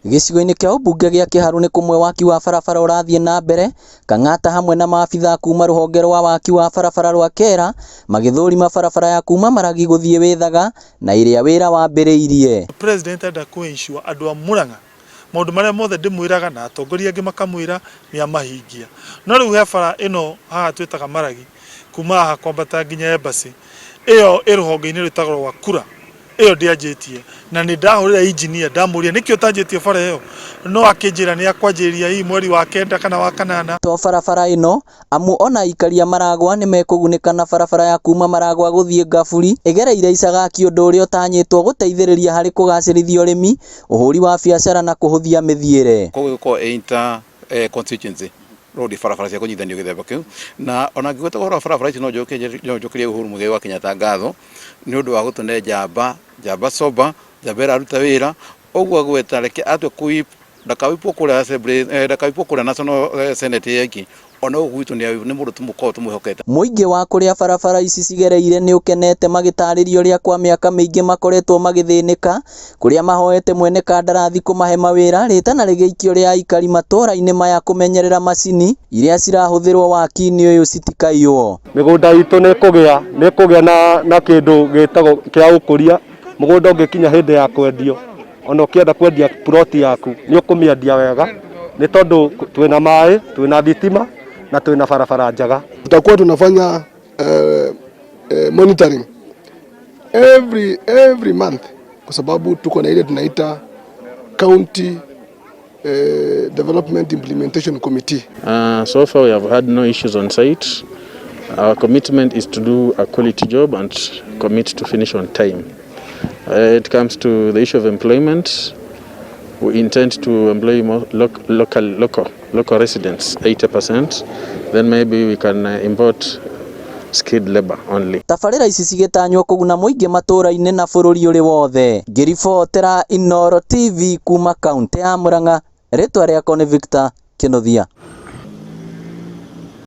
Gĩcigo-inĩ kĩa ũmbunge gĩa Kĩharũ nĩ kũmwe waki wa barabara ũrathiĩ na mbere, Kang'ata hamwe na maabithaa kuma rũhonge rwa waki wa barabara rwa KERA magĩthũrima barabara ya kuma Maragi gũthiĩ Wĩthaga na ĩrĩa wĩra wambĩrĩirie. President enda kũ ensure andũ a Murang'a maũndũ marĩa mothe ndĩmwĩraga na atongoria angĩ makamwĩra nĩ amahingia. No rĩu he bara ĩno haha twĩtaga Maragi kuma haha kwambata nginya Embassy ĩyo ĩ rũhonge-inĩ rwĩtagwo rwa Kura ĩyo ndĩanjĩtie na nĩ ndahũrĩra engineer ndamũria nĩkĩ ũtanjĩtie bara ĩyo no akĩnjĩra nĩ akwanjĩrĩria hihi mweri wa kenda kana wa kanana. To barabara ĩno amu ona aikari a Maragwa nĩmekũgunĩka na barabara ya kuma Maragwa gũthiĩ Ngaburi ĩgereire Icagaki ũndũ ũrĩa ũtanyĩtwo gũteithĩrĩria harĩ kũgacĩrithia ũrĩmi, ũhũri wa biacara na kũhũthia mĩthiĩre. Koguo ĩgũkorwo ĩ inter constituency road barabara cia kũnyitithanio gĩthemba kĩu na ona ngĩgweta ũhoro wa barabara ici no njokerie Uhuru Muigai wa Kenyatta ngatho nĩ ũndũ wa gũtũne njamba, njamba sober, njamba ĩraruta wĩra ũguo agweta reke atue kũ ndakawipwo kũrĩa assembly ndakawipwo kũrĩa national senate yeki ona gũkũ gwitũ nĩ mũndũ tũmũkoragwo tũmwĩhokete. Mũingĩ wa kũrĩa barabara ici cigereire nĩ ũkenete magĩtarĩria ũrĩa kwa mĩaka mĩingĩ makoretwo magĩthĩnĩka kũrĩa mahoete mwene kandarathi kũmahe mawĩra rĩtana rĩgĩikio rĩa aikari matũra-inĩ maya kũmenyerera macini iria cirahũthĩrwo waki-inĩ ũyũ citikaiywo. Mĩgũnda itũ nĩ ĩkũgĩa nĩ ĩkũgĩa na na kĩndũ gĩtagwo kĩa ũkũria mũgũnda ũngĩkinya hĩndĩ ya kwendio ona ũkĩenda kwendia plot yaku nĩ ũkũmĩendia wega nĩ tondũ twĩna maĩ twĩna thitima na twĩna barabara njega. Tutakuwa tunafanya monitoring every month kwa sababu tuko na ile tunaita County Development Implementation Committee. So far we have had no issues on site. Our commitment is to do a quality job and commit to finish on time. It comes to the issue of employment. We intend to employ more local residents, 80%. Then maybe we can import skilled labor only. Tabarĩra ici cigĩtanywo kũguna mũingĩ matũra-inĩ na bũrũri ũrĩ wothe. Ngĩribotera Inooro TV kuma kaunti ya Murang'a, rĩtwa rĩakwa nĩ Victor Kinuthia.